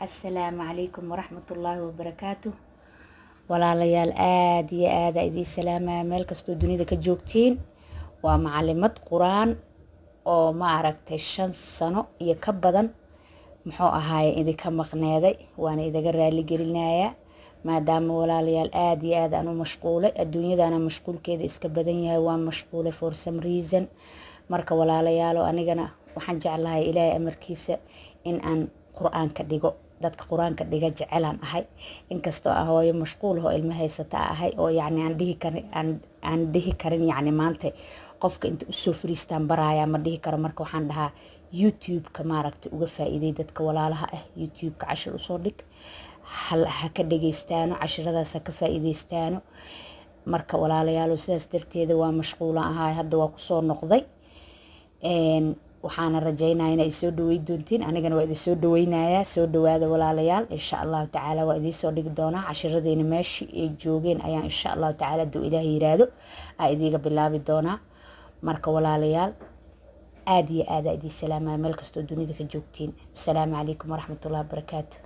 Assalaamu calaykum waraxmatullaahi wabarakaatu. Walaalayaal, aada iyo aada idiin salaamaya meel kastoo dunida ka joogtiin. Waa macalimad Qur-aan oo ma aragtay 5 sano iyo ka badan muxuu ahaaye idinka maqneeday, waana idaga raali gelinayaa maadaama, walaalayaal, aada iyo aad aan u mashquulay. Adduunyadana mashquulkeeda iska badan yahay, waan mashquulay for some reason. Marka walaalayaalo, anigana waxaan jeclahay, Ilaahay amarkiisa, in aan Qur-aanka dhigo. Dadka Qur-aanka dhiga jecelaan ahay, inkastoo ah hooyo mashquul oo ilmo haysata ahay oo yacni aan dhihi karin, aan dhihi karin yacni maanta qofka inta usoo fariistaan baraaya ma dhihi karo. Marka waxaan dhahaa YouTube-ka maaragtay uga faa-iiday dadka walaalaha ah, YouTube-ka cashir usoo dhig, ha ka dhageystaano, cashiradaas ha ka faa-iideystaano. Marka walaalayaalo, sidaas darteeda waa mashquulan ahay, hadda waa kusoo noqday. Waxaana rajeynaya inay soo dhawey doontiin, anigana waa idin soo dhaweynayaa. Soo dhawaada walaalayaal, insha Allahu tacaala waa idiin soo dhigi doonaa cashiradeena. Meeshii ay joogeen ayaan insha Allahu tacaala, haduu Ilaah yiraahdo, aa idiiga bilaabi doonaa. Marka walaalayaal, aada iyo aada idiin salaamaya meel kastoo dunida ka joogtiin. Asalaamu calaykum waraxmatullahi wabarakaatu.